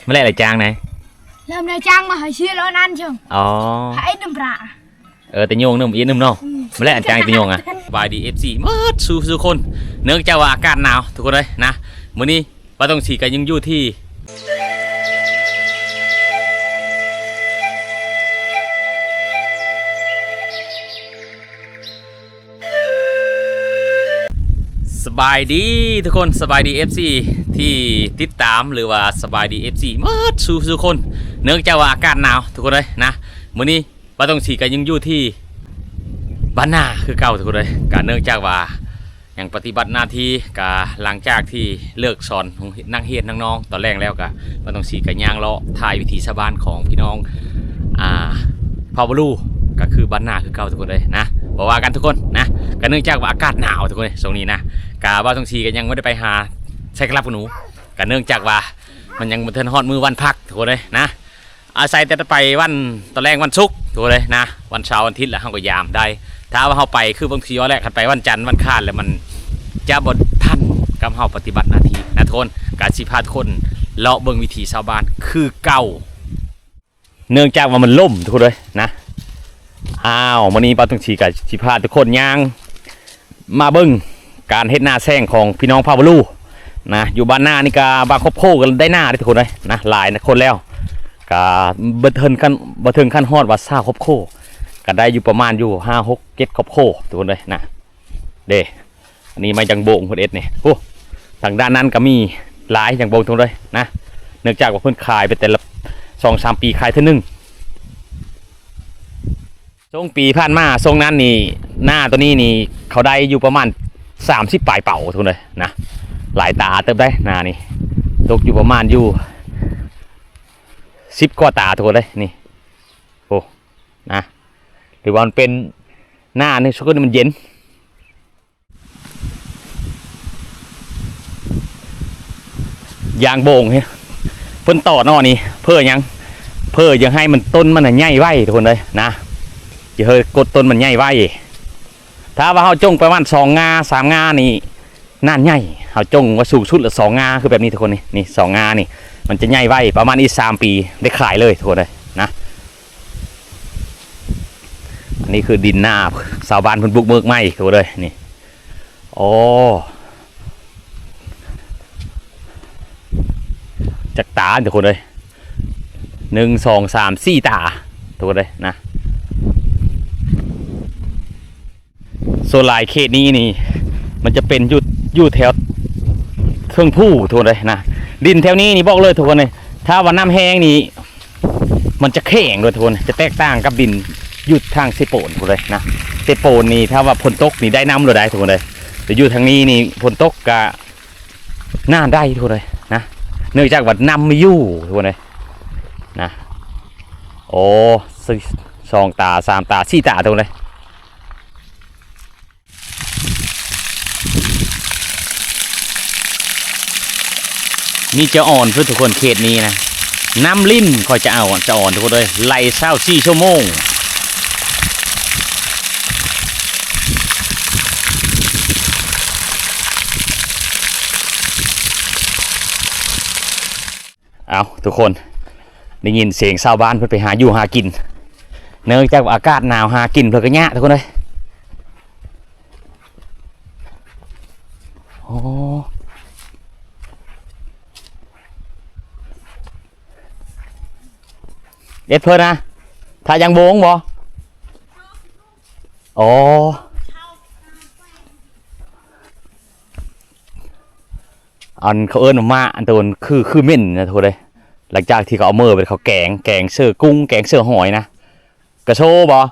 ມາແລະລະຈ້າງໃດ ເລີ່ມລະຈ້າງມາໃຫ້ເຊຍລະນັ້ນເຊີງ ອໍ ໃຫ້ນ້ຳປາ ເອີ ແຕ່ໂຍງໜຶ່ມອີກໜຶ່ມເນາະ ອືມ ມາແລະອັນຈ້າງແຕ່ໂຍງອະ ສະບາຍດີ ເອັຟຊີ ໝົດສູ່ທຸກຄົນ ເນື່ອງຈາກວ່າອາກາດໜາວທຸກຄົນເອີຍນະ ມື້ນີ້ ປາຕ້ອງສີກໍຍັງຢູ່ທີ່ ສະບາຍດີທຸກຄົນ ສະບາຍດີ ເອັຟຊີ ທີ່ຕິດຕາມ ຫຼືວ່າສະບາຍດີ ເອັຟຊີ ໝົດສູ່ທຸກຄົນ ເນື່ອງຈາກວ່າອາກາດໜາວທຸກຄົນເອີຍນະ ມື້ນີ້ ປາຕ້ອງສີກໍຍັງຢູ່ທີ່ບ້ານນາຄືເກົ່າທຸກຄົນເອີຍ ກໍເນື່ອງຈາກວ່າຍັງປະຕິບັດໜ້າທີ່ ກໍຫຼັງຈາກທີ່ເລີກສອນນັກຮຽນນ້ອງໆຕອນແລງແລ້ວ ກໍປາຕ້ອງສີກໍຍ່າງເລາະຖ່າຍວິຖີຊາວບ້ານຂອງພີ່ນ້ອງ ອ່າ ເຜົ່າບາລູ ກໍຄືບ້ານນາຄືເກົ່າທຸກຄົນເອີຍນະ ບໍ່ວ່າກັນທຸກຄົນນະ ກໍເນື່ອງຈາກວ່າອາກາດໜາວທຸກຄົນເອີຍ ຊ່ວງນີ້ນະ ກໍປາຕ້ອງສີກໍຍັງບໍ່ໄດ້ໄປຫາໃສ່ກະລັບຫນູ ກໍເນື່ອງຈາກວ່າມັນຍັງບໍ່ທັນຮອດມື້ວັນພັກທຸກຄົນເອີຍນະ ອາໄສແຕ່ໄປວັນຕອນແລງວັນສຸກທຸກຄົນເອີຍນະ ວັນເສົາວັນອາທິດລະເຮົາກໍຢາມໄດ້ ຖ້າວ່າເຮົາໄປຄືບາງທີວ່າແຫຼະ ຄັນໄປວັນຈັນວັນຄານແລ້ວມັນຈະບໍ່ທັນກັບເຮົາປະຕິບັດໜ້າທີ່ນະທຸກຄົນ ກະຊິພາທຸກຄົນເລາະເບິ່ງວິຖີຊາວບ້ານຄືເກົ່າ ເນື່ອງຈາກວ່າມັນລົມທຸກຄົນເອີຍນະ ອ້າວ ມື້ນີ້ປາຕ້ອງສີກະຊິພາທຸກຄົນຍ່າງ ມາເບິ່ງການເຮັດນາແຊງຂອງພີ່ນ້ອງເຜົ່າບາລູນະ ຢູ່ບ້ານນານີ້ກະບາງຄອບຄົວກໍໄດ້ນາເດ້ທຸກຄົນເອີຍນະ ຫຼາຍຄົນແລ້ວ ກະບໍ່ເຖິງຂັ້ນ ບໍ່ເຖິງຂັ້ນຮອດວ່າຊາວຄອບຄົວ ກະໄດ້ຢູ່ປະມານຢູ່ຫ້າ ຫົກ ເຈັດຄອບຄົວທຸກຄົນເອີຍນະ ເດ້ ອັນນີ້ໄມ້ຢາງໂບງເພິ່ນເຮັດນີ້ ໂອ້ ທາງດ້ານນັ້ນກະມີຫຼາຍຢາງໂບງທຸກຄົນເອີຍນະ ເນື່ອງຈາກວ່າເພິ່ນຂາຍໄປແຕ່ລະສອງສາມປີຂາຍເທື່ອໜຶ່ງ. ຊ່ວງປີຜ່ານມາ ຊ່ວງນັ້ນນີ້ ນາໂຕນີ້ນີ້ ເຂົາໄດ້ຢູ່ປະມານສາມສິບປາຍເປົາທຸກຄົນເອີຍນະ ຫຼາຍຕາເຕີບໄດ໋ ນານີ້ ຕົກຢູ່ປະມານຢູ່ສິບກວ່າຕາທຸກຄົນເອີຍນີ້ ໂອ້ ນະ ຖືວ່າມັນເປັນນາໃນຊ່ວງນີ້ມັນເຢັນ ຢາງໂບງເດ ເພິ່ນຕອກເນາະນີ້ ເພື່ອຫຍັງ ເພື່ອຢາກໃຫ້ມັນ ຕົ້ນມັນນະໃຫຍ່ໄວທຸກຄົນເອີຍນະ ຢາກໃຫ້ກົກຕົ້ນມັນໃຫຍ່ໄວ ຖ້າວ່າເຮົາຈົ່ງປະມານສອງງາ ສາມງານີ້ ນານໃຫຍ່ ເຮົາຈົ່ງວ່າສູງສຸດລະສອງງາ ຄືແບບນີ້ທຸກຄົນ ນີ້ ນີ້ສອງງານີ້ ມັນຈະໃຫຍ່ໄວ ປະມານອີກສາມປີໄດ້ຂາຍເລີຍທຸກຄົນເອີຍນະ ອັນນີ້ຄືດິນນາ ຊາວບ້ານເພິ່ນບຸກເບີກໃໝ່ທຸກຄົນເອີຍນີ້ ໂອ້ ຈັກຕາທຸກຄົນເອີຍ ໜຶ່ງ ສອງ ສາມ ສີ່ຕາທຸກຄົນເອີຍນະ ສ່ວນຫຼາຍເຂດນີ້ນີ້ ມັນຈະເປັນຢູ່ ຢູ່ແຖວເທິງພູທຸກຄົນເອີຍນະ ດິນແຖວນີ້ນີ້ບອກເລີຍທຸກຄົນເອີຍ ຖ້າວ່ານ້ຳແຮງນີ້ ມັນຈະແຂງເດີທຸກຄົນ ຈະແຕກຕ່າງກັບດິນຢູ່ທາງເຊໂປນພຸ້ນເລີຍນະ ເຊໂປນນີ້ຖ້າວ່າຝົນຕົກນີ້ໄດ້ນຳໂລດໄດ໋ທຸກຄົນເອີຍ ແຕ່ຢູ່ທາງນີ້ນີ້ຝົນຕົກກະນານໄດ້ທຸກຄົນເອີຍນະ ເນື່ອງຈາກວ່ານ້ຳມີຢູ່ທຸກຄົນເອີຍນະ ໂອ້ ສ- ສອງຕາ ສາມຕາ ສີ່ຕາທຸກຄົນເອີຍ. ມີຈະອ່ອນພຸ້ນທຸກຄົນ ເຂດນີ້ນະ ນ້ຳລິນຂ້ອຍຈະເອົາຈະອ່ອນທຸກຄົນເອີຍ ໄຫຼຊາວສີ່ຊົ່ວໂມງ ເອົ້າ ທຸກຄົນ ໄດ້ຍິນສຽງຊາວບ້ານເພິ່ນໄປຫາຢູ່ຫາກິນ ເນື່ອງຈາກວ່າອາກາດໜາວ ຫາກິນເພິ່ນກໍຍາກທຸກຄົນເອີຍ ໂອ້ ເອັດເພິ່ນນະ ຖ້າຢາງໂບງບໍ່? ອໍ ອັນເຂົາເອີ້ນວ່າມ້າ ອັນໂຕນຄື ຄືເໝັນນະທຸກຄົນເອີຍ ຫຼັງຈາກທີ່ເຂົາເອົາເມີໄປ ເຂົາແກງ ແກງເສີກຸ້ງ ແກງເສີຫອຍນະ ກະໂຊບໍ່?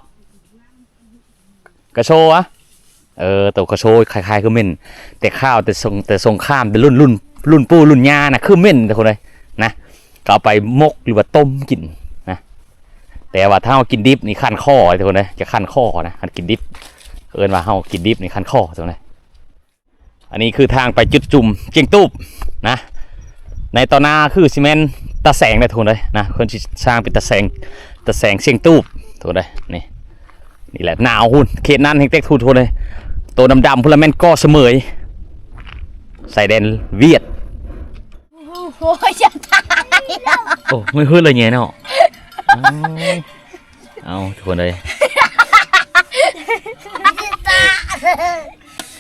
ກະໂຊຫວາ? ເອີ ໂຕກະໂຊຄ້າຍໆຄືເໝັນ ແຕ່ຄາວແຕ່ສົງ ແຕ່ສົງຄາມ ແຕ່ລຸ້ນ ລຸ້ນ ລຸ້ນປູ່ລຸ້ນຍ່ານະ ຄືເໝັນທຸກຄົນເອີຍນະ ກໍເອົາໄປໝົກ ຫຼືວ່າຕົ້ມກິນນະ ແຕ່ວ່າຖ້າເຮົາກິນດິບນີ້ຄັນຄໍທຸກຄົນເອີຍ ຈະຄັນຄໍນະ ຄັນກິນດິບ ເອີ້ນວ່າເຮົາກິນດິບນີ້ຄັນຄໍທຸກຄົນເອີຍ. ອັນນີ້ຄືທາງໄປຈຸດຊຸມຊຽງຕູບນະ ໃນຕອນໜ້າຄືຊິແມ່ນຕາແສງເດີທຸກຄົນເອີຍນະ ເພິ່ນຊິສ້າງເປັນຕາແສງ ຕາແສງຊຽງຕູບທຸກຄົນເອີຍ ນີ້ ນີ້ແຫຼະໜາວພຸ້ນ ເຂດນັ້ນແຮງແຕກທຸກຄົນເອີຍ ໂຕດຳໆພຸ້ນລະແມ່ນເກາະສະເໝີຍ ຊາຍແດນຫວຽດ. ໂອ້ຍ ຈະຕາຍແລ້ວ ໂອ້ ມື້ຮືດເລີຍແຍ່ເນາະ. ເອົາ ເອົາ ທຸກຄົນເອີຍ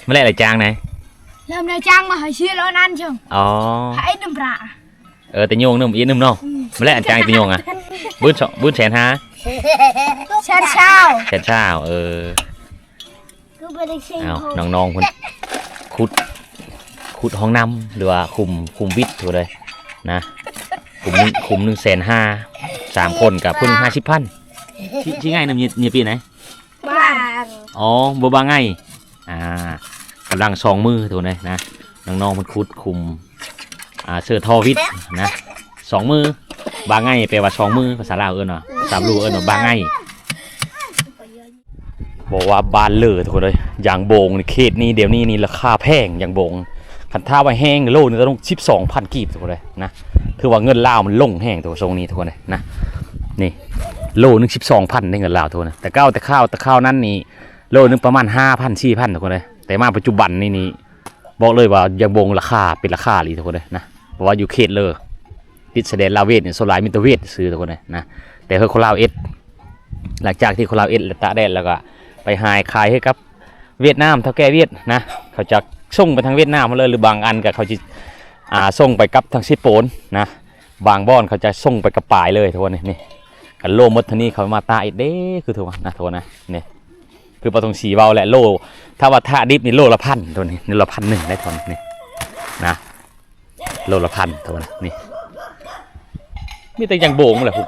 ມາແລະລະຈ້າງໄດ. ແລ້ວນາຍຈ້າງມາໃຫ້ເຊໂລນັ້ນຈັ່ງ. ອໍ ໃຫ້ນ້ຳປາ. ເອີ ແຕ່ໂຍງໜຶ່ມ ອີກໜຶ່ມເນາະ. ອືມ ມາແລະອັນຈ້າງແຕ່ໂຍງອະ ບືນສອງ ບືນແສນຫ້າ ແສນຊາວ ແສນຊາວ. ເອີ ຄືບໍ່ໄດ້ເຊັງ. ເອົາ ນ້ອງໆເພິ່ນຂຸດ ຂຸດຮ່ອງນ້ຳ ຫຼືວ່າຂຸມ ຂຸມວິດພຸ້ນເດ້ນະ. ຂຸມໜຶ່ງ ຂຸມໜຶ່ງແສນຫ້າ ສາມຄົນກໍຜູ້ໜຶ່ງຫ້າສິບພັນ. ຊິ ຊິງ່າຍນຳເຍ ເຍປີໃດ? ບ້າງ ອໍ ບໍ່ບາງໄງ. ອ່າ ກຳລັງສອງມືທຸກຄົນເດ້ນະ. ນ້ອງໆເພິ່ນຂຸດຂຸມ ອ່າ ເສີທໍ່ວິດນະ ສອງມື. ບາງໄງແປວ່າສອງມື ພາສາລາວເອີ້ນວ່າ ພາສາບລູເອີ້ນວ່າບາງໄງ. ບອກວ່າບ້ານເລີທຸກຄົນເອີຍ ຢາງໂບງນີ້ ເຂດນີ້ດຽວນີ້ນີ້ລາຄາແພງ ຢາງໂບງ. ຄັນຖ້າວ່າແຫ້ງໂລໜຶ່ງຕ້ອງສິບສອງພັນກີບທຸກຄົນເອີຍນະ. ຖືວ່າເງິນລາວມັນລົງແຮງທຸກຄົນ ຊ່ວງນີ້ທຸກຄົນເອີຍນະ. ນີ້ໂລໜຶ່ງສິບສອງພັນເດ້ ເງິນລາວທຸກຄົນເອີຍ. ແຕ່ເກົ່າ ແຕ່ຄາວ ແຕ່ຄາວນັ້ນນີ້ ໂລໜຶ່ງປະມານຫ້າພັນ ສີ່ພັນທຸກຄົນເອີຍ. ແຕ່ມາປັດຈຸບັນນີ້ນີ້ ບອກເລີຍວ່າຢາງໂບງລາຄາເປັນລາຄາອີ່ຫຼີທຸກຄົນເອີຍນະ. ເພາະວ່າຢູ່ເຂດເລີ ຕິດຊາຍແດນລາວຫວຽດນີ້ ສ່ວນຫຼາຍມີແຕ່ຫວຽດຊື່ທຸກຄົນເອີຍນະ. ແຕ່ເຮີ້ຄົນລາວເອັດ ຫຼັງຈາກທີ່ຄົນລາວເອັດແລ້ວຕາກແດດ ແລ້ວກໍໄປຫາຍຂາຍໃຫ້ກັບຫວຽດນາມ ເຖົ້າແກ່ຫວຽດນະ. ເຂົາຈະສົ່ງໄປທາງຫວຽດນາມເລີຍ ຫຼືບາງອັນກໍເຂົາຊິ ອ່າ ສົ່ງໄປກັບທາງເຊໂປນນະ. ບາງບ່ອນເຂົາຈະສົ່ງໄປກັບປາຍເລີຍທຸກຄົນເອີຍ. ນີ້ ກັນໂລໝົດເທົ່ານີ້ ເຂົາມາຕາກເອັດເດ້ ຄືຖືວ່ານະ ທຸກຄົນນະ. ນີ້ ຄືປາທອງສີເວົ້າແຫຼະ ໂລ ຖ້າວ່າຖ້າດິບນີ້ໂລລະພັນ ໂຕນີ້ໂລລະພັນໜຶ່ງໄດ໋ ໂຕນີ້ນະ ໂລລະພັນ ໂຕນີ້. ມີແຕ່ຢາງໂບງແຫຼະພຸ້ນ.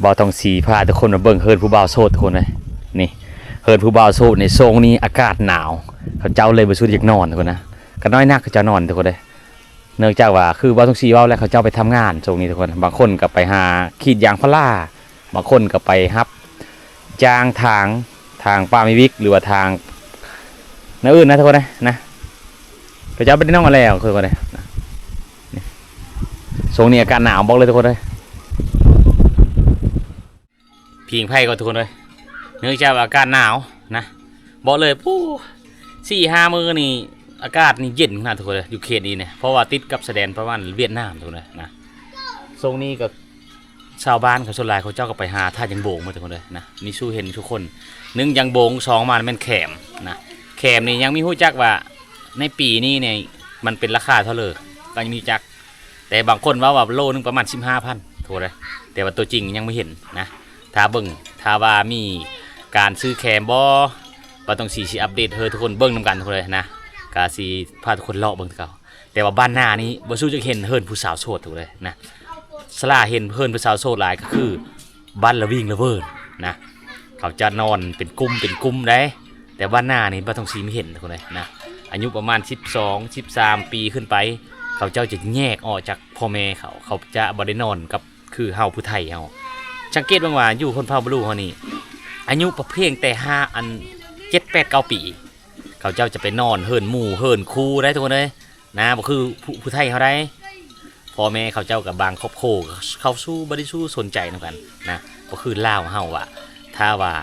ບ່າວທອງສີພາທຸກຄົນມາເບິ່ງເຮືອນຜູ້ບ່າວໂສດ ທຸກຄົນເອີຍ. ນີ້ເຮືອນຜູ້ບ່າວໂສດນີ້ ຊ່ວງນີ້ອາກາດໜາວ ເຂົາເຈົ້າເລີຍບໍ່ສຸດຢາກນອນ ທຸກຄົນນະ. ກໍນ້ອຍນັກເຂົາເຈົ້ານອນ ທຸກຄົນເດ້. ເນື່ອງຈາກວ່າ ຄືບ່າວທອງສີເວົ້າແຫຼະ ເຂົາເຈົ້າໄປທຳງານຊ່ວງນີ້ທຸກຄົນ. ບາງຄົນກໍໄປຫາຂີດຢາງພາລາ ບາງຄົນກໍໄປຮັບຈ້າງທາງ ທາງປ່າໄມ້ວິກ ຫຼືວ່າທາງແນວອື່ນນະ ທຸກຄົນເອີຍນະ. ເຂົາເຈົ້າໄປນອນແລ້ວ ທຸກຄົນເອີຍນະ. ນີ້ ຊ່ວງນີ້ອາກາດໜາວ ບອກເລີຍ ທຸກຄົນເອີຍ. ຜິງໄຟກ່ອນທຸກຄົນເອີຍ ເນື່ອງຈາກວ່າອາກາດໜາວນະ. ບອກເລີຍ ປູ້ ສີ່ຫ້າມື້ນີ້ອາກາດນີ້ເຢັນຂະໜາດທຸກຄົນເອີຍ ຢູ່ເຂດນີ້ນະ ເພາະວ່າຕິດກັບຊາຍແດນປະມານຫວຽດນາມທຸກຄົນເອີຍນະ. ຊ່ວງນີ້ກໍຊາວບ້ານເຂົາສ່ວນຫຼາຍເຂົາເຈົ້າກໍໄປຫາຖ້າຢາງໂບງໝົດທຸກຄົນເອີຍນະ. ມີສູ່ເຫັນທຸກຄົນ ໜຶ່ງຢາງໂບງ ສອງມາແມ່ນແຂມນະ. ແຂມນີ້ຍັງມີຮູ້ຈັກວ່າໃນປີນີ້ນີ້ມັນເປັນລາຄາເທົ່າເລີ ກໍຍັງມີຈັກ ແຕ່ບາງຄົນເວົ້າວ່າໂລໜຶ່ງປະມານສິບຫ້າພັນ ໂທໄດ໋ ແຕ່ວ່າຕົວຈິງຍັງບໍ່ເຫັນນະ. ຖ້າເບິ່ງ ຖ້າວ່າມີການຊື້ແຄມບໍ່ ປາຕ້ອງສີຊິອັບເດດໃຫ້ທຸກຄົນເບິ່ງນຳກັນທຸກຄົນເລີຍນະ. ກະຊິພາທຸກຄົນເລາະເບິ່ງຄືເກົ່າ ແຕ່ວ່າບ້ານນານີ້ບໍ່ສູ້ຈັກເຫັນເຮືອນຜູ້ສາວໂສດທຸກຄົນເລີຍນະ. ສະຫຼາເຫັນເຮືອນຜູ້ສາວໂສດຫຼາຍກໍຄື ບ້ານລະວິງລະເວີນນະ ເຂົາຈະນອນເປັນກຸ່ມເປັນກຸ່ມໃດ໋ ແຕ່ບ້ານນານີ້ບໍ່ຕ້ອງຊິມີເຫັນຄົນໃດນະ ອາຍຸປະມານສິບສອງ ສິບສາມປີຂຶ້ນໄປ ເຂົາເຈົ້າຈະແຍກອອກຈາກພໍ່ແມ່ເຂົາ ເຂົາຈະບໍ່ໄດ້ນອນກັບຄືເຮົາຜູ້ໄທເຮົາ. ສັງເກດເບິ່ງວ່າຢູ່ຊົນເຜົ່າບະລຸເຮົານີ້ ອາຍຸພຽງແຕ່ຫ້າ ອັນ ເຈັດ ແປດ ເກົ້າ ປີ ເຂົາເຈົ້າຈະໄປນອນເຮືອນໝູ່ເຮືອນຄູ່ໄດ໋ທຸກຄົນເອີຍ. ນະ ບໍ່ຄືຜູ້ ຜູ້ໄທເຮົາໄດ໋ ພໍ່ແມ່ເຂົາເຈົ້າກັບບາງຄອບຄົວ ເຂົາສູ່ບໍ່ໄດ້ສູ້ສົນໃຈນຳກັນນະ ບໍ່ຄືລາວເຮົາວ່າ ຖ້າວ່າ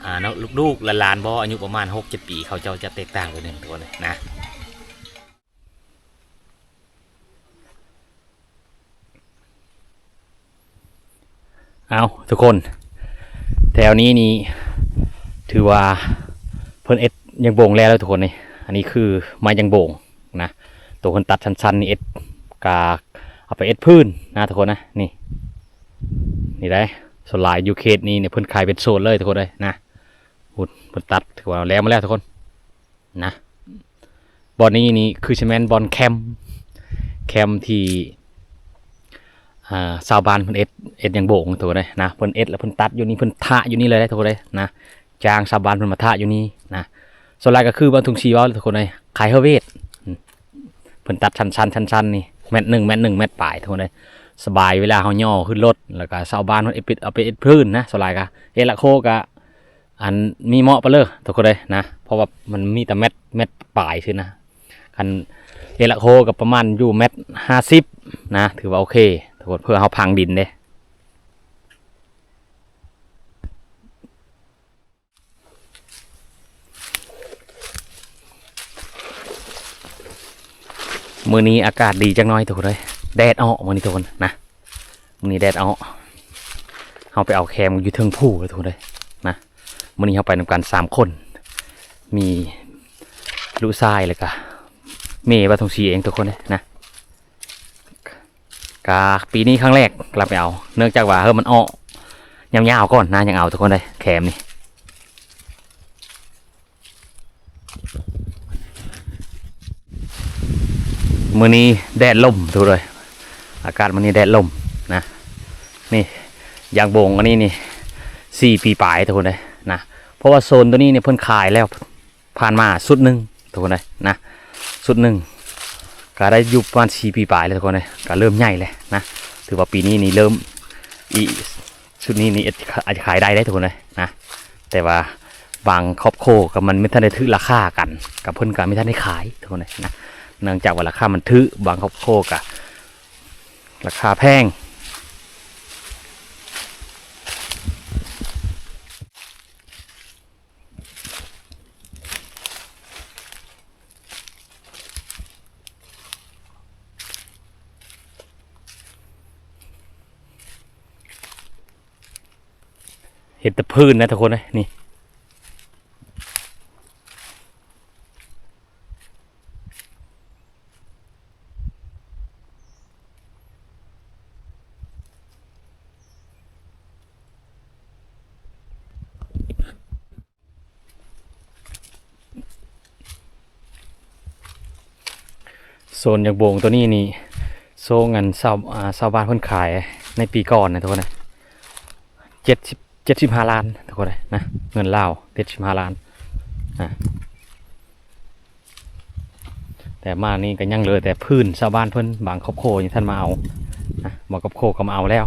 ອ່າ ເນາະ ລູກໆຫຼານໆບໍ່ ອາຍຸປະມານຫົກເຈັດປີ ເຂົາເຈົ້າຈະແຕກຕ່າງໄປໜຶ່ງໂຕນະ. ເອົາ ທຸກຄົນ ແຖວນີ້ນີ້ຖືວ່າເພິ່ນເຮັດຢາງໂບງແລ້ວທຸກຄົນນີ້. ອັນນີ້ຄືໄມ້ຢາງໂບງນະ ໂຕເພິ່ນຕັດສັ້ນໆນີ້ ເຮັດກະເອົາໄປເຮັດພື້ນນະທຸກຄົນນະ. ນີ້ ນີ້ໄດ໋ ສ່ວນຫຼາຍຢູ່ເຂດນີ້ນີ້ເພິ່ນຂາຍເປັນໂຊນເລີຍທຸກຄົນເອີຍນະ. ພຸ້ນ ເພິ່ນຕັດ ຖືວ່າແລ້ວມາແລ້ວທຸກຄົນ ນະ. ບ່ອນນີ້ນີ້ຄືຊິແມ່ນບ່ອນແຄມ ແຄມທີ່ ອ່າ ຊາວບ້ານເພິ່ນເຮັດ ເຮັດຢາງໂບງໂຕໃດນະ ເພິ່ນເຮັດແລ້ວເພິ່ນຕັດຢູ່ນີ້ ເພິ່ນຖາກຢູ່ນີ້ເລີຍໂຕໃດນະ. ຈ້າງຊາວບ້ານເພິ່ນມາຖາກຢູ່ນີ້ນະ. ສ່ວນຫຼາຍກໍຄືບ່າວທຸງສີເວົ້າແຫຼະທຸກຄົນເອີຍ ຂາຍເຮີເວດ ເພິ່ນຕັດຊັ້ນໆ ຊັ້ນໆ ນີ້ ແມັດໜຶ່ງ ແມັດໜຶ່ງ ແມັດປາຍທຸກຄົນເອີຍ. ສະບາຍ ເວລາເຮົາຍໍຂຶ້ນລົດ ແລ້ວກໍຊາວບ້ານເພິ່ນເຮັດ ເປັນ ເອົາໄປເຮັດພື້ນນະ. ສ່ວນຫຼາຍກໍເຮັດລະໂຄກະ ອັນມີເໝາະປະເລີທຸກຄົນເອີຍນະ ເພາະວ່າມັນມີແຕ່ແມັດ ແມັດປາຍຊື່ນະ. ຄັນເອລະໂຄກໍປະມານຢູ່ແມັດຫ້າສິບນະ ຖືວ່າໂອເຄທຸກຄົນ ເພື່ອເຮົາພັງດິນເດ້. ມ ມື້ນີ້ອາກາດດີຈັກໜ້ອຍທຸກຄົນເອີຍ ແດດອອກມື້ນີ້ທຸກຄົນນະ ມື້ນີ້ແດດອອກ. ເຮົາໄປເອົາແຄມຢູ່ເທິງພູເລີຍທຸກຄົນເອີຍນະ. ມື້ນີ້ເຮົາໄປນຳກັນສາມຄົນ ມີລູກຊາຍ ແລ້ວກະແມ່ບ່າວທອງສີເອງທຸກຄົນເອີຍນະ. ກະປີນີ້ຄັ້ງແລກລະໄປເອົາ ເນື່ອງຈາກວ່າ ເຮີ້ ມັນອອກຍາວໆກ່ອນນະ ຍັງເອົາທຸກຄົນເອີຍ ແຄມນີ້. ມື້ນີ້ແດດລົມທຸກຄົນເອີຍ ອາກາດມື້ນີ້ແດດລົມນະ. ນີ້ຢາງບົງອັນນີ້ນີ້ ສີ່ປີປາຍທຸກຄົນເອີຍນະ ເພາະວ່າໂຊນໂຕນີ້ນີ້ເພິ່ນຂາຍແລ້ວ ຜ່ານມາຊຸດໜຶ່ງທຸກຄົນເອີຍນະ ຊຸດໜຶ່ງກະໄດ້ຢູ່ປະມານສີ່ປີປາຍແລ້ວທຸກຄົນເອີຍ ກະເລີ່ມໃຫຍ່ແລ້ວນະ. ຖືວ່າປີນີ້ນີ້ເລີ່ມອີ ຊຸດນີ້ນີ້ອາດຈະຂາຍໄດ້ເດ້ທຸກຄົນເອີຍນະ ແຕ່ວ່າບາງຄອບຄົວກະມັນບໍ່ທັນໄດ້ຖືກລາຄາກັນ ກະເພິ່ນກະບໍ່ທັນໄດ້ຂາຍທຸກຄົນເອີຍນະ ເນື່ອງຈາກວ່າລາຄາມັນຖືກ ບາງຄອບຄົວກະລາຄາແພງ. ເຫັນແຕ່ພື້ນນະທຸກຄົນເອີຍ ນີ້. ໂຊນຢາງບົງໂຕນີ້ນີ້ ໂຊນອັນຊາວ ອ່າ ຊາວບ້ານເພິ່ນຂາຍໃນປີກ່ອນນະທຸກຄົນນະ ເຈັດສິບ ເຈັດສິບຫ້າລ້ານທຸກຄົນເອີຍນະ ເງິນລາວ ເຈັດສິບຫ້າລ້ານນະ. ແຕ່ມານີ້ກະຍັງເຫຼືອແຕ່ພື້ນຊາວບ້ານເພິ່ນ ບາງຄອບຄົວຍັງທັນມາເອົານະ ບາງຄອບຄົວກະມາເອົາແລ້ວ